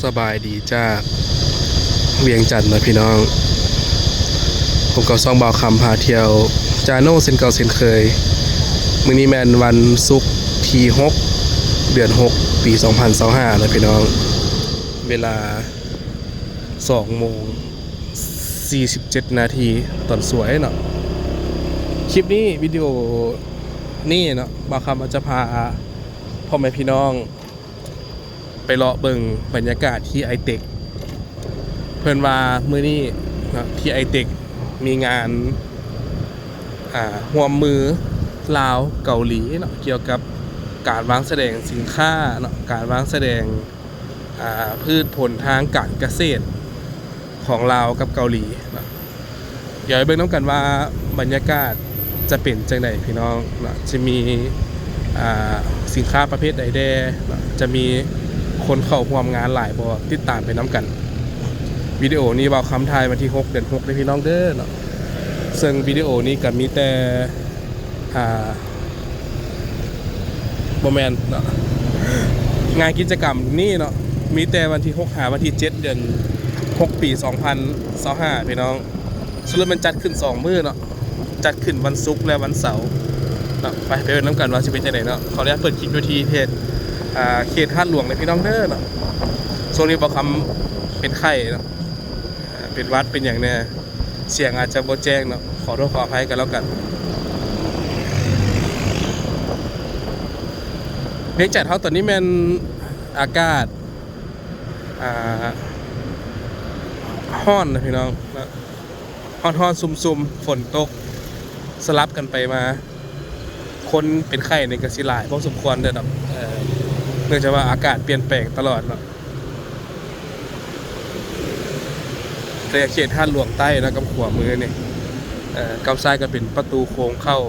ສະບາຍດີຈາກວຽງຈັນນະພີ່ນ້ອງ, ພົບກັບຊ່ອງບ່າວຄຳພາທ່ຽວ ຈາໂນ ເຊັ່ນເກົ່າເຊັ່ນເຄີຍ. ມື້ນີ້ແມ່ນວັນສຸກທີຫົກ ເດືອນຫົກ ປີສອງພັນຊາວຫ້ານະພີ່ນ້ອງ, ເວລາສອງໂມງສີ່ສິບເຈັດນາທີຕອນສວຍເນາະ. ຄລິບນີ້ ວິດີໂອນີ້ເນາະ ບ່າວຄຳອາດຈະພາພໍ່ແມ່ພີ່ນ້ອງ ໄປເລາະເບິ່ງບັນຍາກາດທີ່ໄອເຕັກ. ເພິ່ນວ່າມື້ນີ້ເນາະ ທີ່ໄອເຕັກມີງານ ອ່າ ຮ່ວມມືລາວເກົາຫຼີເນາະ ກ່ຽວກັບການວາງສະແດງສິນຄ້າເນາະ, ການວາງສະແດງ ອ່າ ພືດຜົນທາງການກະເສດຂອງລາວກັບເກົາຫຼີເນາະ. ດຽວໄປເບິ່ງນຳກັນວ່າບັນຍາກາດຈະເປັນຈັ່ງໃດພີ່ນ້ອງເນາະ, ຈະມີ ອ່າ ສິນຄ້າປະເພດໃດແດ່ເນາະ, ຈະມີຄົນເຂົ້າຮ່ວມງານຫຼາຍບໍ່, ຕິດຕາມໄປນຳກັນ. ວິດີໂອນີ້ບ່າວຄຳຖ່າຍວັນທີຫົກ ເດືອນຫົກເດີພີ່ນ້ອງເດີເນາະ, ເຊິ່ງວິດີໂອນີ້ກໍມີແຕ່ ອ່າ ບໍ່ແມ່ນເນາະ, ງານກິດຈະກຳນີ້ເນາະ ມີແຕ່ວັນທີຫົກຫາວັນທີເຈັດ ເດືອນຫົກ ປີສອງພັນຊາວຫ້າ ພີ່ນ້ອງ. ສະຫຼຸບແມ່ນຈັດຂຶ້ນສອງມື້ເນາະ, ຈັດຂຶ້ນວັນສຸກ ແລະ ວັນເສົາເນາະ. ໄປ ໄປເບິ່ງນຳກັນວ່າຊິເປັນຈັ່ງໃດເນາະ. ຂໍອະນຸຍາດເປີດຄລິບຢູ່ທີ່ເຂດ ອ່າ ເຂດທາດຫຼວງເດີພີ່ນ້ອງເດີເນາະ. ຊ່ວງນີ້ບ່າວຄຳເປັນໄຂ້ເນາະ, ເປັນຫວັດເປັນຫຍັງແດ່ ສຽງອາດຈະບໍ່ແຈ້ງເນາະ, ຂໍໂທດຂໍອະໄພກັນແລ້ວກັນ. ວຽງຈັນເຮົາຕອນນີ້ແມ່ນອາກາດ ອ່າ ຮ້ອນນະພີ່ນ້ອງເນາະ, ຮ້ອນໆ ຊຸ່ມໆ ຝົນຕົກສະຫຼັບກັນໄປມາ. ຄົນເປັນໄຂ້ນີ້ກໍຊິຫຼາຍພໍສົມຄວນເດີເນາະ, ເອີ ເນື່ອງຈາກວ່າອາກາດປ່ຽນແປງຕະຫຼອດເນາະ. ແຕ່ເຂດທາດຫຼວງໃຕ້ເນາະ ກັບຂວາມືນີ້ ເອີ ກັບຊ້າຍກໍເປັນປະຕູໂຂງເຂົ້າ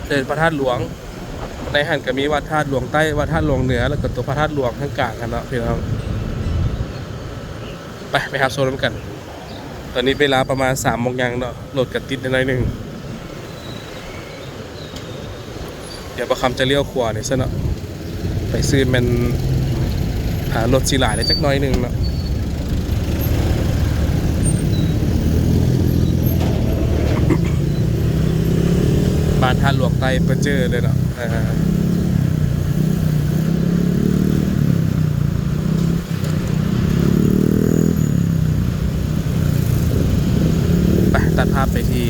ເດີນພະທາດຫຼວງ, ໃນຫັ້ນກໍມີວັດທາດຫຼວງໃຕ້, ວັດທາດຫຼວງເໜືອ ແລ້ວກໍຕົວພະທາດຫຼວງທາງກາງຫັ້ນເນາະພີ່ນ້ອງ. ໄປ ໄປຮັບຊົມນຳກັນ. ຕອນນີ້ເວລາປະມານສາມໂມງຢ່າງເນາະ, ລົດກໍຕິດໜ້ອຍໜຶ່ງ. ດຽວບ່າວຄຳຈະລ້ຽວຂວານີ້ຊະເນາະ, ໄປຊື່ແມ່ນ ອ່າ ລົດຊິຫຼາຍແດ່ຈັກໜ້ອຍໜຶ່ງເນາະ. ບ້ານທາດຫຼວງໃຕ້ປະເຈີເລີຍເນາະ. ເອີ ໄປ ຕັດພາບໄປທີ່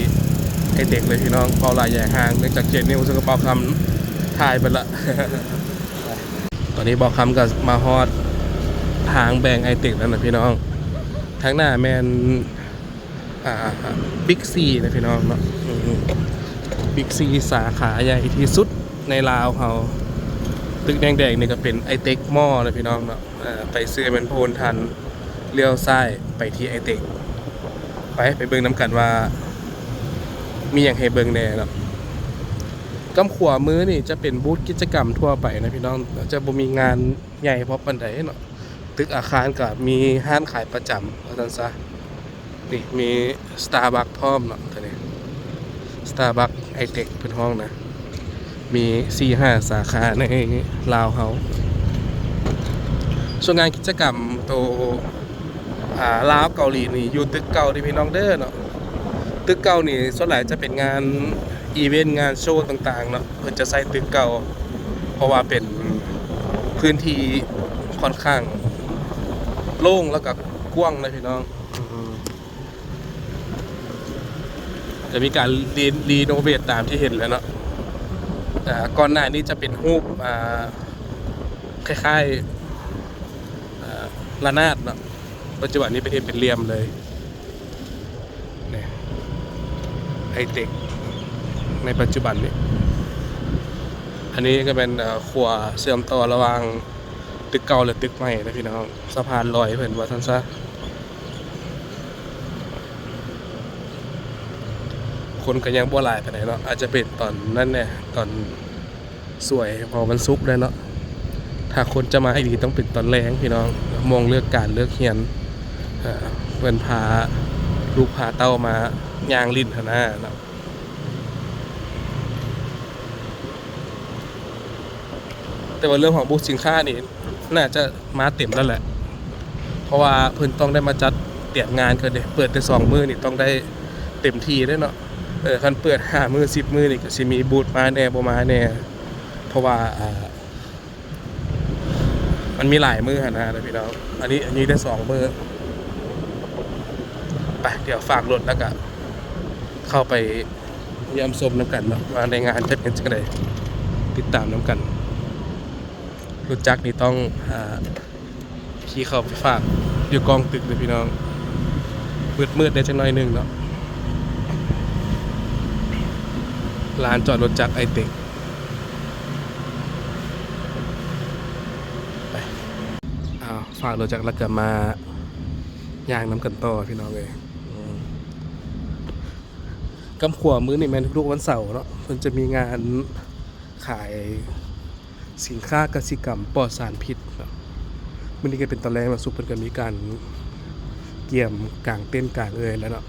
ໄອເຕັກເລີຍພີ່ນ້ອງ. ເວົ້າຫຼາຍໃຫຍ່ຫ່າງ ເນື່ອງຈາກເຈນິວ ເຊິ່ງກໍບ່າວຄຳຖ່າຍໄປລະ. ຕອນນີ້ບ່າວຄຳກໍມາຮອດທາງແບ່ງໄອເຕັກແລ້ວນະພີ່ນ້ອງ. ທາງໜ້າແມ່ນ ອ່າ ບິກຊີນະພີ່ນ້ອງເນາະ, ບິກຊີສາຂາໃຫຍ່ທີ່ສຸດໃນລາວເຮົາ. ຕຶກແດງໆນີ້ກໍເປັນໄອເຕັກມໍນະພີ່ນ້ອງເນາະ. ເອີ ໄປຊື່ແມ່ນໂພນທັນ, ລ້ຽວຊ້າຍໄປທີ່ໄອເຕັກ. ໄປ ໄປເບິ່ງນຳກັນວ່າມີຫຍັງໃຫ້ເບິ່ງແດ່ເນາະ. ກຳຂວາມືນີ້ຈະເປັນບູດກິດຈະກຳທົ່ວໄປນະພີ່ນ້ອງ, ຈະບໍ່ມີງານໃຫຍ່ພໍປານໃດເນາະ. ຕຶກອາຄານກໍມີຮ້ານຂາຍປະຈຳວ່າຊັ້ນຊະ. ນີ້ມີ Starbucks ພ້ອມເນາະ, ຕົວນີ້ Starbucks ໄອເຕັກເພິ່ນຮ້ອງນະ, ມີສີ່ຫ້າສາຂາໃນລາວເຮົາ. ສ່ວນງານກິດຈະກຳໂຕ ອ່າ ລາວເກົາຫຼີນີ້ຢູ່ຕຶກເກົ່າເດີພີ່ນ້ອງເດີເນາະ. ຕຶກເກົ່ານີ້ສ່ວນຫຼາຍຈະເປັນງານອີເວັນ ງານໂຊຕ່າງໆເນາະ, ເພິ່ນຈະໃຊ້ຕຶກເກົ່າ ເພາະວ່າເປັນພື້ນທີ່ຂ້ອນຂ້າງໂລ່ງ ແລ້ວກໍກວ້າງນະພີ່ນ້ອງ. ຈະມີການຣີ ຣີໂນເວດຕາມທີ່ເຫັນແຫຼະເນາະ. ອ່າ ກ່ອນໜ້ານີ້ຈະເປັນຮູບ ອ່າ ຄ້າຍໆ ອ່າ ລະນາດເນາະ, ປັດຈຸບັນນີ້ເປັນເຮັດເປັນຫຼ່ຽມເລີຍ. ນີ້ ໄອເຕັກໃນປັດຈຸບັນນີ້. ອັນນີ້ກໍແມ່ນ ເອີ ຂົວເຊື່ອມຕໍ່ລະຫວ່າງຕຶກເກົ່າ ແລະ ຕຶກໃໝ່ນະພີ່ນ້ອງ, ສະພານລອຍເພິ່ນວ່າຊັ້ນຊະ. ຄົນກໍຍັງບໍ່ຫຼາຍປານໃດເນາະ, ອາດຈະເປັນຕອນນັ້ນແດ່ ຕອນສວຍ ເພາະວັນສຸກແລ້ວເນາະ. ຖ້າຄົນຈະມາອີ່ຫຼີຕ້ອງເປັນຕອນແລງພີ່ນ້ອງ, ໂມງເລີກການເລີກຮຽນ, ເອີ ເພິ່ນພາລູກພາເຕົ້າມາຍ່າງຫຼິ້ນຫັ້ນນະເນາະ. ແຕ່ວ່າເລື່ອງຂອງບູດສິນຄ້ານີ້ ໜ້າຈະມາເຕັມແລ້ວແຫຼະ. ະວ່າເພິ່ນຕ້ອງໄດ້ມາຈັດຕຽມງານເຂົາເດ້ ເປີດແຕ່ສອງມື້ນີ້ຕ້ອງໄດ້ເຕັມທີ່ເດ້ເນາະ. ເອີ ຄັນເປີດຫ້າມື້ສິບມື້ນີ້ກໍຊິມີບູດມາແດ່ບໍ່ມາແດ່ ເພາະວ່າ ອ່າ ມັນມີຫຼາຍມື້ຫັ້ນນະພີ່ນ້ອງ. ອັນນີ້ ອັນນີ້ໄດ້ສອງມື້. ໄປ ດຽວຝາກລົດແລ້ວກະເຂົ້າໄປຢ້ຽມຊົມນຳກັນເນາະ ວ່າໃນງານຈະເປັນຈັ່ງໃດ ຕິດຕາມນຳກັນ. ລົດຈັກນີ້ຕ້ອງ ອ່າ ຂີ່ເຂົ້າໄປຝາກຢູ່ກ້ອງຕຶກເດີພີ່ນ້ອງ. ມືດໆແດ່ຈັກໜ້ອຍໜຶ່ງເນາະ ລານຈອດລົດຈັກໄອເຕັກ. ໄປ ອ້າວ ຝາກລົດຈັກແລ້ວກໍມາຍ່າງນຳກັນຕໍ່ພີ່ນ້ອງເອີຍ. ອືມ ກຳຂວາມືນີ້ແມ່ນທຸກໆວັນເສົາເນາະ ເພິ່ນຈະມີງານຂາຍສິນຄ້າກະສິກຳປອດສານພິດເນາະ. ມື້ນີ້ກໍເປັນຕອນແລງເນາະ ຊຸກເພິ່ນກໍມີການກຽມກາງເຕັນກາງເອີຍແລ້ວເນາະ.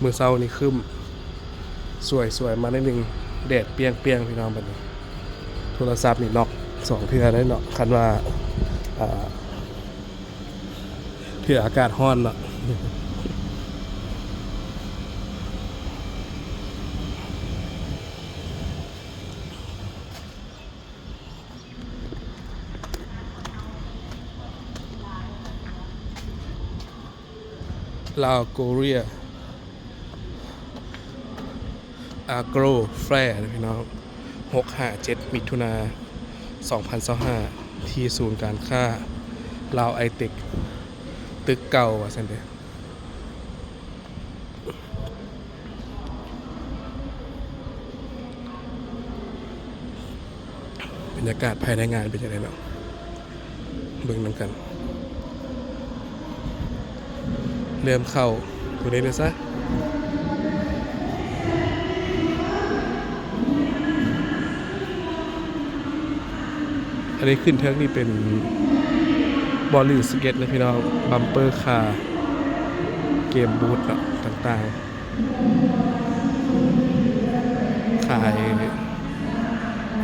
ມື້ເຊົ້ານີ້ຄຶ້ມ ສວຍໆມາໜ້ອຍໜຶ່ງ ແດດປ່ຽງໆ ພີ່ນ້ອງ. ບັດນີ້ໂທລະສັບນີ້ນັອກສອງເທື່ອເດ້ເນາະ ຄັນວ່າ ອ່າ ເທື່ອອາກາດຮ້ອນເນາະ. Lao Korea Agro Fair ເດີພີ່ນ້ອງ ຫົກ ຫ້າ ເຈັດ ມິຖຸນາ ສອງພັນຊາວຫ້າ ທີ່ສູນການຄ້າລາວໄອເຕັກ ຕຶກເກົ່າວ່າຊັ້ນເດີ. ບັນຍາກາດພາຍໃນງານເປັນຈັ່ງໃດເນາະ ເບິ່ງນຳກັນ. ເລີ່ມເຂົ້າຕົວນີ້ເລີຍຊະ. ອັນນີ້ຂຶ້ນເທິງນີ້ເປັນບ່ອນຫຼິ້ນສະເກັດນະພີ່ນ້ອງ ບັມເປີຄາ ເກມບູດເນາະ ຕ່າງໆ. ຂາຍ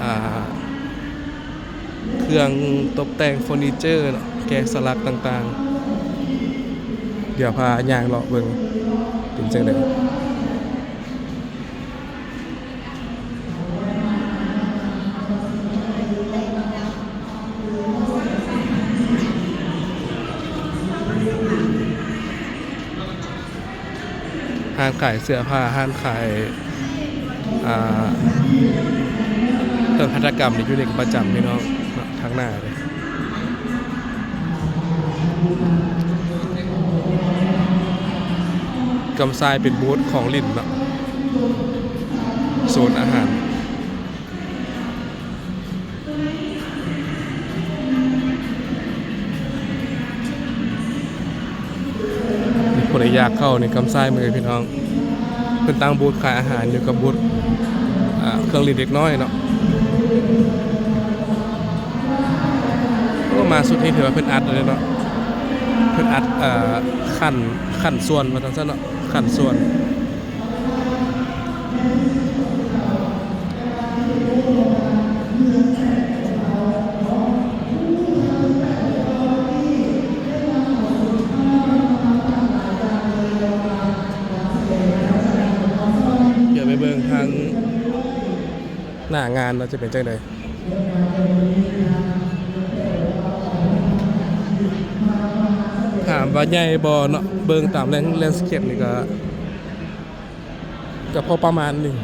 ອ່າ ເຄື່ອງຕົບແຕ່ງເຟີນີເຈີເນາະ ແກະສະຫຼັກຕ່າງໆ. ດຽວພາຍ່າງເລາະເບິ່ງເປັນຈັ່ງໃດ. ຮ້ານຂາຍເສື້ອຜ້າ ຮ້ານຂາຍ ອ່າ ເຄື່ອງຫັດຖະກຳນີ້ຢູ່ນີ້ກໍປະຈຳພີ່ນ້ອງເນາະ ທາງໜ້າເດ້. ກຳຊາຍເປັນບູດຂອງຫຼິ້ນເນາະ ໂຊນອາຫານ. ຜູ້ໃດຢາກເຂົ້ານີ້ ກຳຊ້າຍມືພີ່ນ້ອງ ເພິ່ນຕັ້ງບູດຂາຍອາຫານຢູ່ກັບບູດ ອ່າ ເຄື່ອງຫຼິ້ນເດັກນ້ອຍເນາະ. ໂອ້ ມາຊຸດນີ້ຖືວ່າເພິ່ນອັດເລີຍເນາະ ເພິ່ນອັດ ເອີ ຂັ້ນ ຂັ້ນສ່ວນວ່າຊັ້ນເນາະ ຂັ້ນສ່ວນ. ດຽວໄປເບິ່ງທາງໜ້າງານວ່າຈະເປັນຈັ່ງໃດ. ຖາມວ່າໃຫຍ່ບໍ່ເນາະ ເບິ່ງຕາມແລນ ແລນສະເກັບນີ້ກໍ ກໍພໍປະມານໜຶ່ງ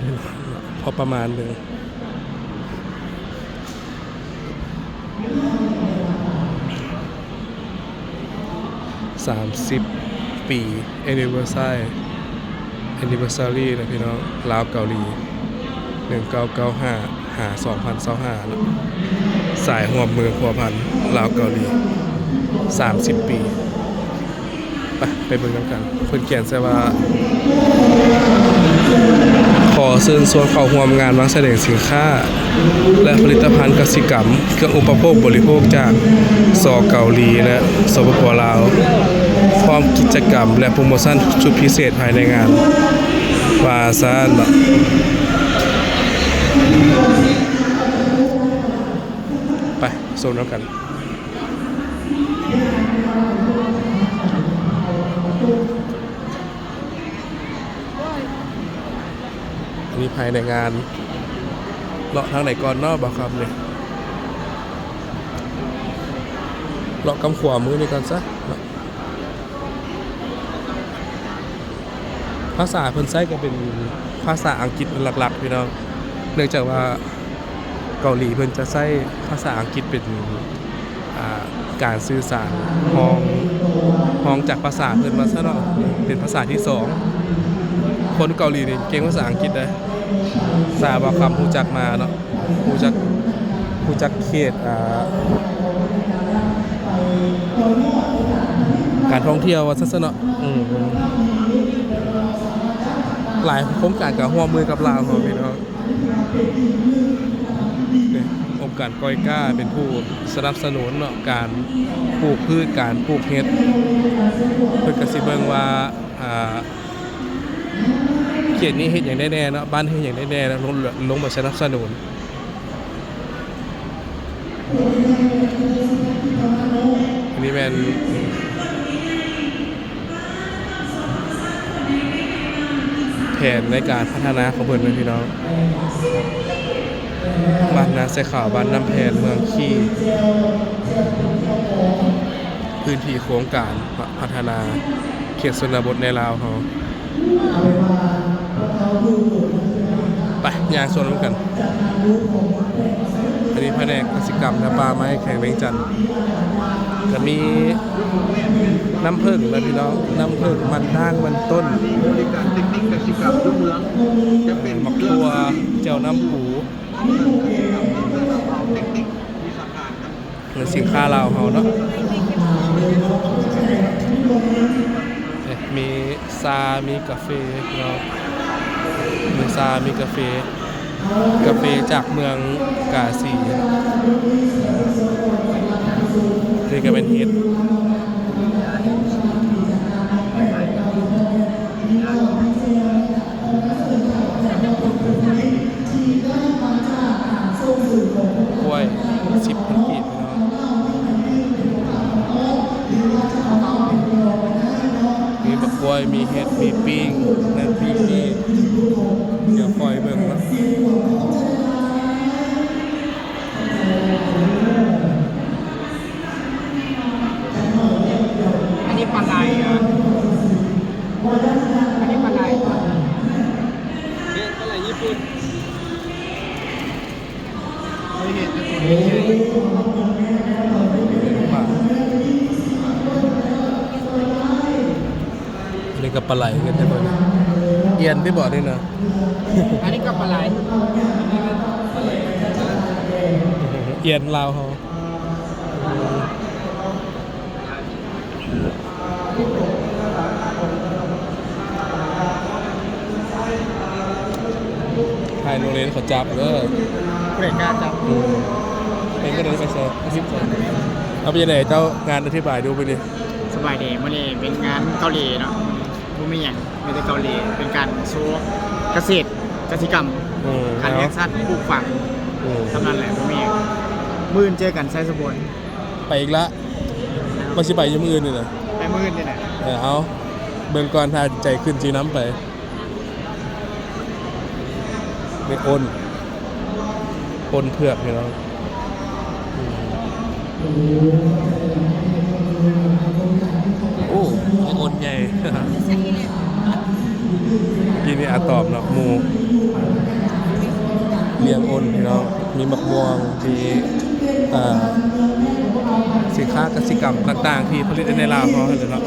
ພໍປະມານໜຶ່ງ. ສາມສິບປີ anniversary anniversary ນະພີ່ນ້ອງ ລາວເກົາຫຼີ ໜຶ່ງເກົ້າເກົ້າຫ້າ ຫາ ສອງພັນຊາວຫ້າເນາະ ສາຍຮ່ວມມືພົວພັນລາວເກົາຫຼີ ສາມສິບປີ. ໄປ ໄປເບິ່ງນຳກັນ ເພິ່ນຂຽນໃສ່ວ່າ ຂໍເຊີນຊວນເຂົ້າຮ່ວມງານວາງສະແດງສິນຄ້າ ແລະ ຜະລິດຕະພັນກະສິກຳ ເຄື່ອງອຸປະໂພກບໍລິໂພກຈາກ ສ ເກົາຫຼີ ແລະ ສປປ ລາວ ພ້ອມກິດຈະກຳ ແລະ ໂປຣໂມຊັນຊຸດພິເສດພາຍໃນງານ. ວ່າຊັ້ນເນາະ. ໄປຊົມນຳກັນ. ອັນນີ້ພາຍໃນງານ ເລາະທາງໃດກ່ອນເນາະ ບ່າວຄຳນີ້? ເລາະກຳຂວາມືນີ້ກ່ອນຊະເນາະ. ພາສາເພິ່ນໃຊ້ກໍເປັນພາສາອັງກິດເປັນຫຼັກໆ ພີ່ນ້ອງ, ເນື່ອງຈາກວ່າເກົາຫຼີເພິ່ນຈະໃຊ້ພາສາອັງກິດເປັນ ອ່າ ການສື່ສານຮອງ ຮອງຈາກພາສາເພິ່ນວ່າຊັ້ນເນາະ, ເປັນພາສາທີສອງ. ຄົນເກົາຫຼີນີ້ເກັ່ງພາສາອັງກິດເດ້ ສາວບ່າວຄຳຮູ້ຈັກມາເນາະ. ຮູ້ຈັກ ຮູ້ຈັກເຂດ ອ່າ ການທ່ອງທ່ຽວວ່າຊັ້ນຊະເນາະ. ອືມ ຫຼາຍໂຄງການກໍຮ່ວມມືກັບລາວເຮົາ ພີ່ນ້ອງ. ນີ້ ອົງການກອຍກາເປັນຜູ້ສະໜັບສະໜູນເນາະ ການປູກພືດ ການປູກເຫັດ. ເພິ່ນກໍຊິເບິ່ງວ່າ ອ່າ ເຂດນີ້ເຮັດຫຍັງໄດ້ແດ່ເນາະ, ບ້ານເຮັດຫຍັງໄດ້ແດ່ເນາະ, ລົງ ລົງມາສະໜັບສະໜູນ. ອັນນີ້ແມ່ນແຜນໃນການພັດທະນາຂອງເພິ່ນເນາະ ພີ່ນ້ອງ. ບ້ານນາຊາຍຂາວ, ບ້ານນ້ຳແພນ, ເມືອງຄີ, ພື້ນທີ່ໂຄງການ ພະ ພັດທະນາເຂດຊົນນະບົດໃນລາວເຮົາ. ໄປ ຍ່າງຊົມນຳກັນ. ອັນນີ້ພະແນກກະສິກຳ ແລະ ປ່າໄມ້ ແຂວງວຽງຈັນ. ກະມີນ້ຳເຜິ້ງນະພີ່ນ້ອງ, ນ້ຳເຜິ້ງ, ມັນດ້າງ, ມັນຕົ້ນ. ບໍລິການເຕັກນິກກະສິກຳຢູ່ເມືອງ ຈະເປັນໝາກຖົ່ວ, ແຈ່ວນ້ຳປູ. ເປັນສິນຄ້າລາວເຮົາເນາະ. ເອີ ມີຊາ ມີກາເຟເນາະ, ມີຊາ ມີກາເຟ, ກາເຟຈາກເມືອງກາສີ. ນີ້ກໍແມ່ນເຫັດ. ກ້ວຍ ສິບພັນກີບ ພີ່ນ້ອງ. ມີບັກກ້ວຍ ມີເຫັດ ມີປີ້ງນັ້ນປີ້ງນີ້. ດຽວຄ່ອຍເບິ່ງເນາະ. ອັນນີ້ປາໄຫຼ ອັນນີ້ປາໄຫຼ. ເປັນປາໄຫຼຍີ່ປຸ່ນ. ອັນນີ້ກໍປາໄຫຼຄືກັນເດ້. ອຽນຕິບໍ່ນີ້ນະ? ອັນນີ້ກໍປາໄຫຼ. ອຽນລາວເຮົາ. ໃຫ້ໂຮງຮຽນເຂົາຈັບເດີ. ຜູ້ໃດກ້າຈັບ? ອືມ ເປັນຈັ່ງໃດໄປໃສ ອາທິດໃດ? ເອົາ ເປັນຈັ່ງໃດເຈົ້າ ງານອະທິບາຍດູມື້ນີ້. ສະບາຍດີ, ມື້ນີ້ເປັນງານເກົາຫຼີເນາະ, ບໍ່ມີຫຍັງ ມີແຕ່ເກົາຫຼີ, ເປັນການໂຊກະເສດກະສິກຳ. ອືມ ການລ້ຽງສັດ ປູກຝັງ. ອືມ ສ່ຳນັ້ນແຫຼະ ບໍ່ມີຫຍັງ. ມື້ອື່ນເຈີກັນໄຊສົມບູນ. ໄປອີກລະ. ວ່າຊິໄປຢູ່ມື້ອື່ນນີ້ນະ. ໄປມື້ອື່ນນີ້ແຫຼະ. ເອີ ເອົາ ເບິ່ງກ່ອນ ຖ້າໃຈຂຶ້ນຊິນຳໄປ. ເປັນໂອນ ໂອນເຜືອກ ພີ່ນ້ອງ. ໂອ້ ເປັນໂອນໃຫຍ່. ກີ້ນີ້ອາຕອມເນາະ ໝູ່ລ້ຽງໂອນ ພີ່ນ້ອງ. ມີໝາກມ່ວງ ມີ ເອີ ສິນຄ້າກະສິກຳຕ່າງໆ ທີ່ຜະລິດໃນລາວເຮົາຫັ້ນແຫຼະເນາະ.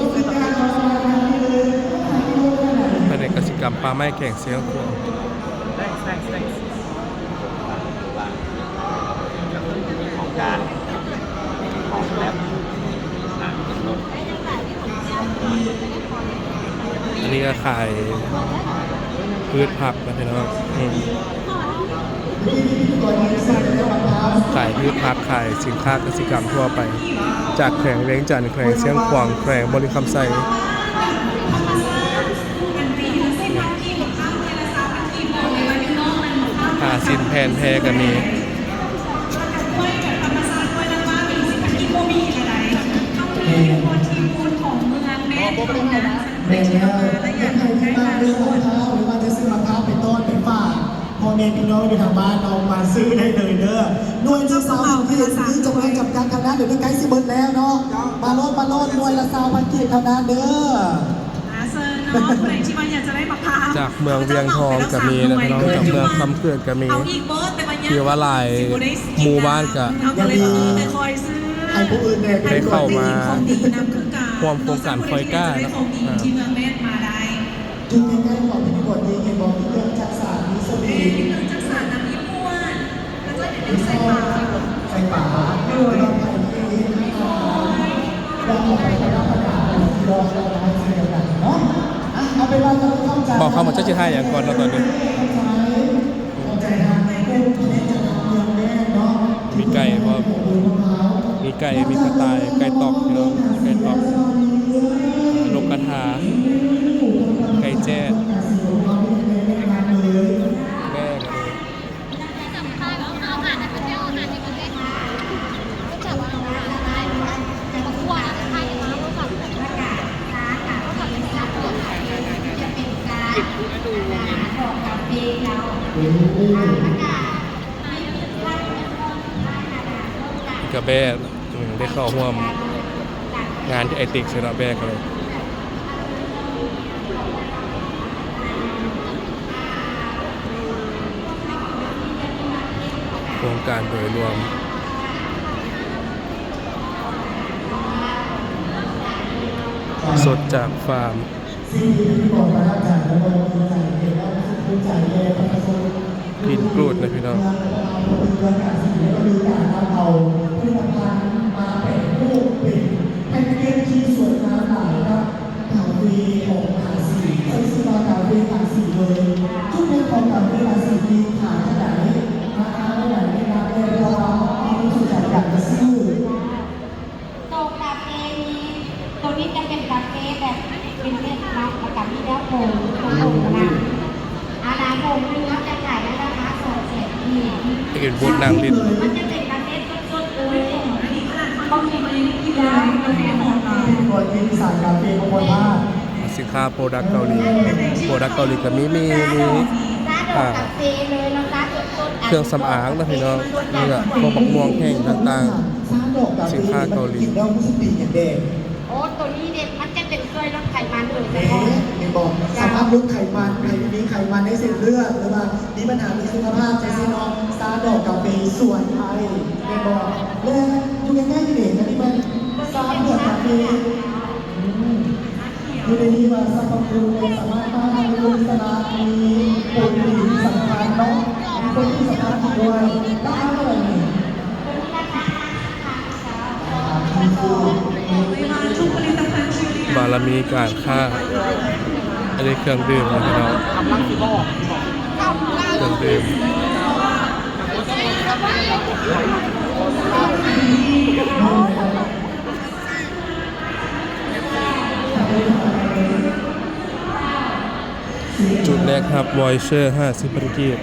ພະແນກກະສິກຳປ່າໄມ້ແຂວງຊຽງຂວາງ. ອັນນີ້ກໍຂາຍພືດຜັກນະພີ່ນ້ອງ. ອືມ ຂາຍພືດຜັກ ຂາຍສິນຄ້າກະສິກຳທົ່ວໄປ ຈາກແຂວງວຽງຈັນ, ແຂວງຊຽງຂວາງ, ແຂວງບໍລິຄຳໄຊ. ສິ້ນແຜ່ນແພກໍມີ. ແມ່ນແລ້ວ ໃຜທີ່ມາຊື້ມະພ້າວ ຫຼືວ່າຈະຊື້ມະພ້າວໄປຕ້ອນໄປຝາກພໍ່ແມ່ພີ່ນ້ອງຢູ່ທາງບ້ານເນາະ ມາຊື້ໄດ້ເລີຍເດີ. ໜ່ວຍທີ່ສາມສິບ ມີຈຳນວນຈຳກັດເທົ່ານັ້ນ ດຽວນີ້ໃກ້ຊິເບິດແລ້ວເນາະ. ມາໂລດ ມາໂລດ ໜ່ວຍລະຊາວພັນກີບເທົ່ານັ້ນເດີ. ອ່າ ເຊີນເນາະ ຜູ້ໃດທີ່ວ່າຢາກຈະໄດ້ໝາກພ້າວ ຈາກເມືອງວຽງທອງກໍມີນະພີ່ນ້ອງ ຈາກເມືອງຄຳເຂື່ອນກໍມີ ເອົາອີກບໍ່ ແຕ່ວ່າຍັງ ຖືວ່າຫຼາຍໝູ່ບ້ານກໍ ເຮົາກໍເລີຍ ອ່າ ໄດ້ເຂົ້າມາຮ່ວມໂຄງການຄອຍກ້າເນາະ. ອ່າ ຢູ່ໃກ້ໆ ຂອງພິທີກອນນີ້ເຫັນບໍ່ ມີເຄື່ອງຈັກສານ ມີສະວິງ ມີເຄື່ອງຈັກສານນຳ ມີພວກ ແລ້ວກໍເປັນເຄື່ອງໄຟຟ້າ ໄຟຟ້າ ໂດຍ ບອກເຂົາມາຈັກຊິຖ່າຍຫຍັງກ່ອນເນາະຕອນນີ້. ມີໄກ່ພ້ອມ ມີໄກ່ ມີກະຕ່າຍ ໄກ່ຕອກ ພີ່ນ້ອງ ໄກ່ຕອກ ນົກກະທາ ໄກ່ແຈ້ ແບ້. ກະແບ້ ອືມ ໄດ້ເຂົ້າຮ່ວມງານທີ່ໄອຕິກເຊນອເບກເລີຍ. ໂຄງການໂດຍລວມ ສົດຈາກຟາມ ກິນກຣູດນະພີ່ນ້ອງ. ການເປັນແພັກເກັດທີ່ສວຍງາມຫຼາຍເນາະ ກາເຟຂອງກາສີ ເອີ້ນຊື່ວ່າກາເຟກາສີເລີຍ. ຈຸດເດັ່ນຂອງກາເຟກາສີມີຂາຍຈັ່ງໃດ ລາຄາເທົ່າໃດ ແນະນຳແດ່ ເພາະວ່າມີຄົນສົນໃຈຢາກຈະຊື້. ໂຕກາເຟນີ້ ໂຕນີ້ຈະເປັນກາເຟແບບເປັນເມັດເນາະ ແລ້ວກະມີແນວຜົງ ຜົງນຳ. ອາ ນະ ຜົງໜຶ່ງເຮົາຈະຂາຍໃນລາຄາສອງແສນກີບ. ເປັນບູດນັ່ງຫຼິ້ນ ມັນຈະເປັນກາເຟສົດໆເລີຍ ບໍ່ມີເຄື່ອງກິນແລ້ວ ກາເຟຫອມ. ສິນຄ້າໂປຣດັກເກົາຫຼີ ໂປຣດັກເກົາຫຼີກໍມີ ມີ ມີ ອ່າ ເຄື່ອງສຳອາງນະພີ່ນ້ອງ ເປັນແບບພວກໝາກມ່ວງແຫ້ງຕ່າງໆ ສິນຄ້າເກົາຫຼີ. ໂອ້ ໂຕນີ້ເດ ມັນຈະເປັນຊ່ວຍລົດໄຂມັນໂດຍສະເພາະ ເຫັນບໍ່? ສາມາດລົດໄຂມັນ ໃຜທີ່ມີໄຂມັນໃນເສັ້ນເລືອດ ຫຼືວ່າມີບັນຫາເລື່ອງສຸຂະພາບຈັ່ງຊີ້ເນາະ ຊາດອກກາເຟຊ່ວຍໄດ້ ແມ່ນບໍ່? ແລະ ຢູ່ໃກ້ໆນີ້ເດ ອັນນີ້ແມ່ນຊາດອກກາເຟ ອືມ ຢູ່ໃນນີ້ວ່າສັບພະຄຸນ ແລະ ສາມາດຕ້ານອະນຸມູນອິດສະຫຼະ ມີໂປຣຕີນທີ່ສຳຄັນເນາະ ມີໂປຣຕີນສຳຄັນອີກດ້ວຍ. ລາຄາເທົ່າໃດນີ້? ບາລະມີການຄ້າ ອັນນີ້ເຄື່ອງດື່ມນະພີ່ນ້ອງ ເຄື່ອງດື່ມ. ຈຸດແລກຮັບວອຍເຊີຫ້າສິບພັນກີບ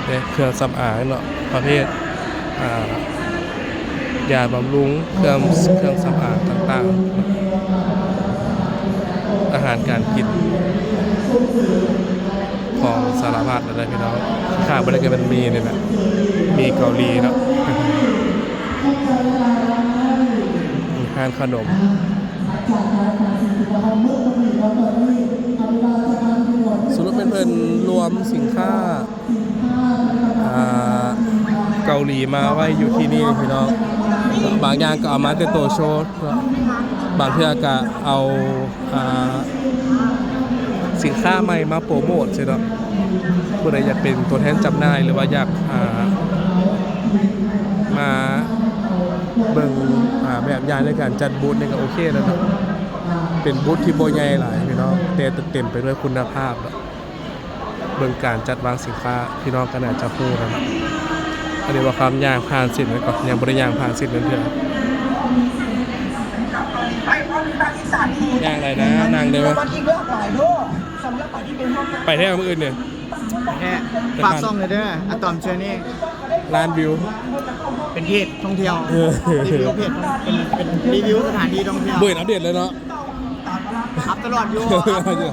ແລະ ເຄື່ອງສຳອາງເນາະ ປະເພດ ອ່າ ຢາບຳລຸງ ເຄື່ອງ ເຄື່ອງສຳອາງຕ່າງໆ ອາຫານການກິນ ຂອງສາລະພັດນັ້ນແຫຼະພີ່ນ້ອງ ຂາດບໍ່ໄດ້ກໍແມ່ນໝີ່ນີ້ແຫຼະ ໝີ່ເກົາຫຼີເນາະ ມີຮ້ານຂະໜົມ. ສະຫຼຸບແມ່ນເພິ່ນລວມສິນຄ້າ ອ່າ ເກົາຫຼີມາໄວ້ຢູ່ທີ່ນີ້ພີ່ນ້ອງ ບາງຢ່າງກໍເອົາມາແຕ່ໂຕໂຊ ບາງເທື່ອກະເອົາ ອ່າ ສິນຄ້າໃໝ່ມາໂປຣໂມດຊີ້ເນາະ. ຜູ້ໃດຢາກເປັນຕົວແທນຈຳໜ່າຍ ຫຼືວ່າຢາກ ອ່າ ມາເບິ່ງ ອ່າ ແບບຢ່າງໃນການຈັດບູດນີ້ກໍໂອເຄແລ້ວເນາະ. ເປັນບູດທີ່ບໍ່ໃຫຍ່ຫຼາຍພີ່ນ້ອງ ແຕ່ເຕັມໄປດ້ວຍຄຸນນະພາບເນາະ. ເບິ່ງການຈັດວາງສິນຄ້າ ພີ່ນ້ອງກໍໜ້າຈະຮູ້ແລ້ວເນາະ. ອັນນີ້ວ່າຄວາມຍ່າງຜ່ານເສັ້ນນັ້ນກໍ ຍັງບໍ່ໄດ້ຍ່າງຜ່ານເສັ້ນນັ້ນເທື່ອ. ຍ່າງໄດ້ນະ ນັ່ງ ໄດ້ໄໝ? ໄປແທ້ມື້ອື່ນນີ້ ແທ້ ຝາກຊ່ອງເດີ ອາຕອມເຊີນີ້ ລ້ານວິວ ເປັນເພຈທ່ອງທ່ຽວ ເອີ ຣີວິວເພຈ ເປັນ ເປັນຣີວິວສະຖານທີ່ທ່ອງທ່ຽວ ບໍ່ເຫັນອັບເດດເລີຍເນາະ ອັບຕະຫຼອດຢູ່ ອັບຢູ່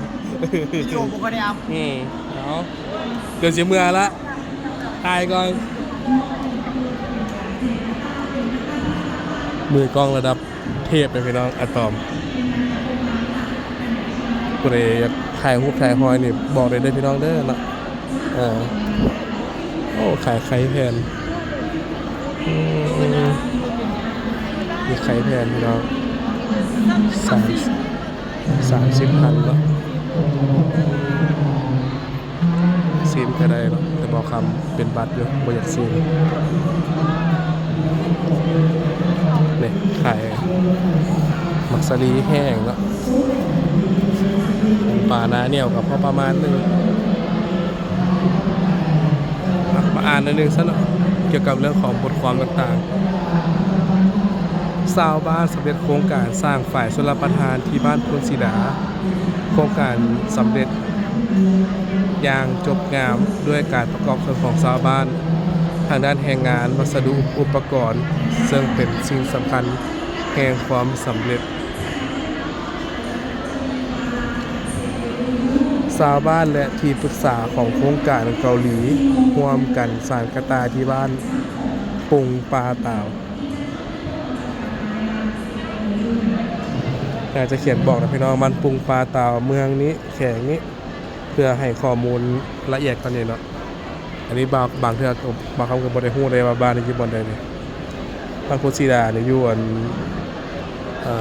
ວິດີໂອບໍ່ຄ່ອຍໄດ້ອັບ ອືມ ເອົາ ດຽວຊິເມືອລະ ຖ່າຍກ່ອນ ມືກ້ອງລະດັບເທບເລີຍພີ່ນ້ອງ ອາຕອມ ຜູ້ໃດຢາກຖ່າຍຮູບຖ່າຍຮອຍນີ້ບອກໄດ້ເດີພີ່ນ້ອງເດີເນາະ ເອີ ໂອ້ ຂາຍໄຂ່ແຜ່ນ ອືມ ມີໄຂ່ແຜ່ນພີ່ນ້ອງ ສາມ ສາມສິບພັນເນາະ. ຊີມກໍໄດ້ເນາະ ແຕ່ບໍ່ຄຳເປັນບັດຢູ່ ບໍ່ຢາກຊີມ ນີ້ຂາຍໝາກສາລີແຫ້ງເນາະ ປາໜ້າໜຽວກໍພໍປະມານໜຶ່ງ ອ່ະ ມາອ່ານໜ້ອຍໜຶ່ງຊະເນາະ ກ່ຽວກັບເລື່ອງຂອງບົດຄວາມຕ່າງໆ ຊາວບ້ານສຳເລັດໂຄງການສ້າງຝາຍຊົນລະປະທານທີ່ບ້ານໂພນສີດາ ໂຄງການສຳເລັດ ຢ່າງຈົບງາມດ້ວຍການປະກອບສ່ວນຂອງຊາວບ້ານ ທາງດ້ານແຮງງານ, ວັດສະດຸ, ອຸປະກອນ ເຊິ່ງເປັນສິ່ງສຳຄັນແຫ່ງຄວາມສຳເລັດ. ຊາວບ້ານ ແລະ ທີ່ປຶກສາຂອງໂຄງການເກົາຫຼີ ຮ່ວມກັນສານກະຕ່າທີ່ບ້ານປຸງປ່າຕາວ. ອາດຈະຂຽນບອກນະພີ່ນ້ອງ ບ້ານປຸງປ່າຕາວ ເມືອງນີ້ ແຂວງນີ້ ເພື່ອໃຫ້ຂໍ້ມູນລະອຽດກວ່ານີ້ເນາະ. ອັນນີ້ບາງ ບາງເທື່ອກໍ ບາງຄຳກໍບໍ່ໄດ້ຮູ້ເດ້ວ່າບ້ານນີ້ຢູ່ບ່ອນໃດນີ້. ບ້ານໂພນສີດານີ້ຢູ່ອັນ ເອີ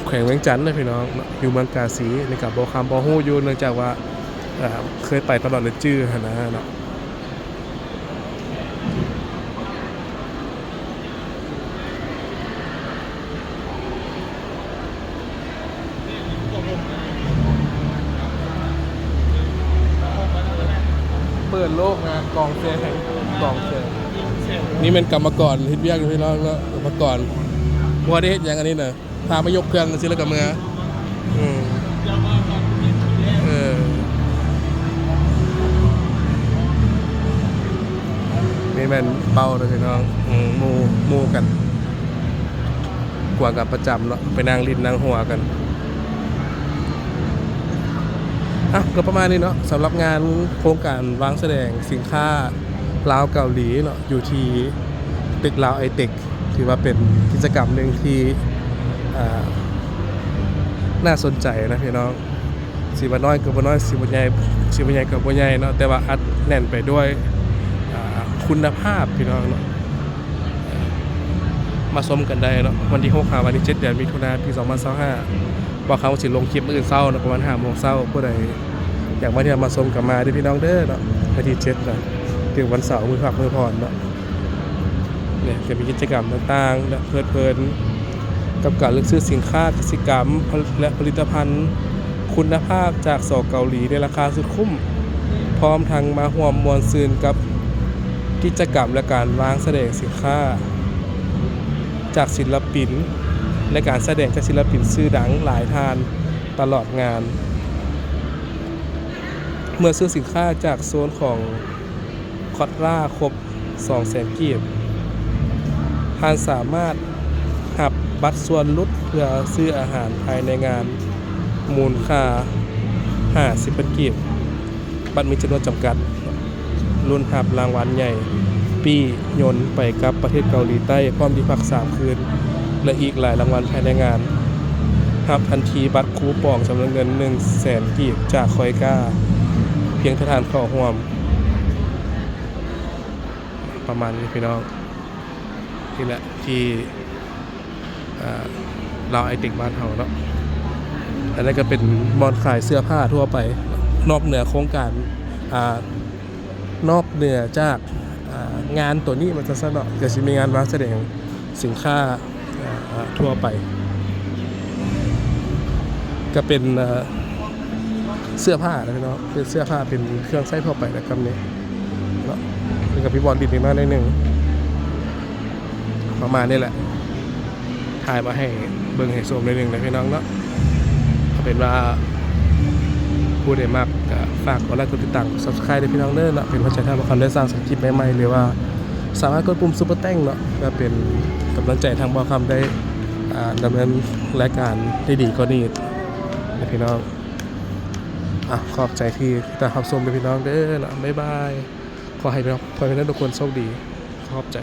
ແຂວງວຽງຈັນເດ້ພີ່ນ້ອງເນາະ ຢູ່ເມືອງກາສີ. ອັນນີ້ກໍບໍ່ຄຳບໍ່ຮູ້ຢູ່ ເນື່ອງຈາກວ່າ ເອີ ເຄີຍໄປຕະຫຼອດແລ້ວຈື່ຫັ້ນນະເນາະ. ເປີດໂລກນະ ກອງແຊງ ກອງແຊງ. ນີ້ແມ່ນກຳມະກອນເຮັດວຽກຢູ່ພີ່ນ້ອງເນາະ ກຳມະກອນ. ບໍ່ໄດ້ເຮັດຫຍັງອັນນີ້ນະ ພາມາຍົກເຄື່ອງຊື່ແລ້ວກໍເມືອ. ອືມ ເອີ ນີ້ແມ່ນເປົ້າເດີພີ່ນ້ອງ ອືມ ໝູ່ ໝູ່ກັນ ກວນກັນປະຈຳເນາະ ໄປນັ່ງຫຼິ້ນນັ່ງຫົວກັນ. ອ່ະ ກໍປະມານນີ້ເນາະ ສຳລັບງານໂຄງການວາງສະແດງສິນຄ້າລາວເກົາຫຼີເນາະ ຢູ່ທີ່ຕຶກລາວໄອເຕັກ ຖືວ່າເປັນກິດຈະກຳໜຶ່ງທີ່ ເອີ ໜ້າສົນໃຈນະພີ່ນ້ອງ. ຊິວ່ານ້ອຍກໍບໍ່ນ້ອຍ ຊິວ່າໃຫຍ່ ຊິວ່າໃຫຍ່ກໍບໍ່ໃຫຍ່ເນາະ ແຕ່ວ່າອັດແໜ້ນໄປດ້ວຍ ອາ ຄຸນນະພາບພີ່ນ້ອງເນາະ. ມາຊົມກັນໄດ້ເນາະ ວັນທີຫົກຫາວັນທີເຈັດ ເດືອນມິຖຸນາ ປີສອງພັນຊາວຫ້າ. ບອກເຂົາຊິລົງຄລິບມື້ອື່ນເຊົ້າເນາະ ປະມານຫ້າໂມງເຊົ້າ. ຜູ້ໃດຢາກມາທ່ຽວມາຊົມກໍມາເດີພີ່ນ້ອງເດີເນາະ ວັນທີເຈັດນະ ເປັນວັນເສົາ ມື້ພັກມື້ຜ່ອນເນາະ. ນີ້ຈະມີກິດຈະກຳຕ່າງໆ ແລະ ເພີດເພີນກັບການເລືອກຊື້ສິນຄ້າກະສິກຳ ແລະ ຜະລິດຕະພັນຄຸນນະພາບຈາກ ສ ເກົາຫຼີ ໃນລາຄາສຸດຄຸ້ມ, ພ້ອມທັງມາຮ່ວມມ່ວນຊື່ນກັບກິດຈະກຳ ແລະ ການວາງສະແດງສິນຄ້າຈາກສິນລະປິນ ແລະ ການສະແດງຈາກສິນລະປິນຊື່ດັງຫຼາຍທ່ານຕະຫຼອດງານ. ເມື່ອຊື້ສິນຄ້າຈາກໂຊນຂອງ ຄອດລາ ຄົບສອງແສນກີບ, ທ່ານສາມາດຮັບບັດສ່ວນຫຼຸດເພື່ອຊື້ອາຫານພາຍໃນງານ ມູນຄ່າຫ້າສິບພັນກີບ. ບັດມີຈຳນວນຈຳກັດ. ລຸ້ນຮັບລາງວັນໃຫຍ່ປີ້ຍົນໄປກັບປະເທດເກົາຫຼີໃຕ້ ພ້ອມທີ່ພັກສາມຄືນ ແລະ ອີກຫຼາຍລາງວັນພາຍໃນງານ. ຮັບທັນທີບັດຄູປອງຈຳນວນເງິນໜຶ່ງແສນກີບຈາກຄອຍກ້າ ພຽງແຕ່ທ່ານເຂົ້າຮ່ວມ. ປະມານນີ້ພີ່ນ້ອງ ນີ້ແຫຼະທີ່ ເອີ ລາວໄອເຕັກບ້ານເຮົາເນາະ. ອັນນັ້ນກໍເປັນບ່ອນຂາຍເສື້ອຜ້າທົ່ວໄປ ນອກເໜືອໂຄງການ ອ່າ ນອກເໜືອຈາກ ອ່າ ງານໂຕນີ້ວ່າຊັ້ນຊະເນາະ ກໍຊິມີງານວາງສະແດງສິນຄ້າ ອ່າ ທົ່ວໄປ ກໍເປັນ ເອີ ເສື້ອຜ້ານະພີ່ນ້ອງ ເປັນເສື້ອຜ້າ ເປັນເຄື່ອງໃຊ້ທົ່ວໄປນະ ກຳນີ້ເນາະ. ແລ້ວກໍມີບ່ອນຫຼິ້ນອີກໜ້ອຍໜຶ່ງ ປະມານນີ້ແຫຼະ ຖ່າຍມາໃຫ້ເບິ່ງໃຫ້ຊົມໜ້ອຍໜຶ່ງນະພີ່ນ້ອງເນາະ. ເປັນວ່າຜູ້ໃດມັກກໍຝາກກົດໄລກົດຕິດຕາມ ກົດ Subscribe ເດີພີ່ນ້ອງເດີເນາະ ເປັນກຳລັງໃຈທາງບ່າວຄຳໄດ້ສ້າງຄລິບໃໝ່ໆ ຫຼືວ່າສາມາດກົດປຸ່ມ Super Thanks ເນາະ ເພື່ອເປັນກຳລັງໃຈທາງບ່າວຄຳໄດ້ ອ່າ ດຳເນີນລາຍການໄດ້ດີກວ່ານີ້ເດີພີ່ນ້ອງ. ອ່ະ ຂອບໃຈທີ່ຕິດຕາມຮັບຊົມເດີພີ່ນ້ອງເດີເນາະ ບາຍບາຍ. ຂໍໃຫ້ພີ່ນ້ອງ ຂໍໃຫ້ພີ່ນ້ອງທຸກຄົນໂຊກດີ. ຂອບໃຈ.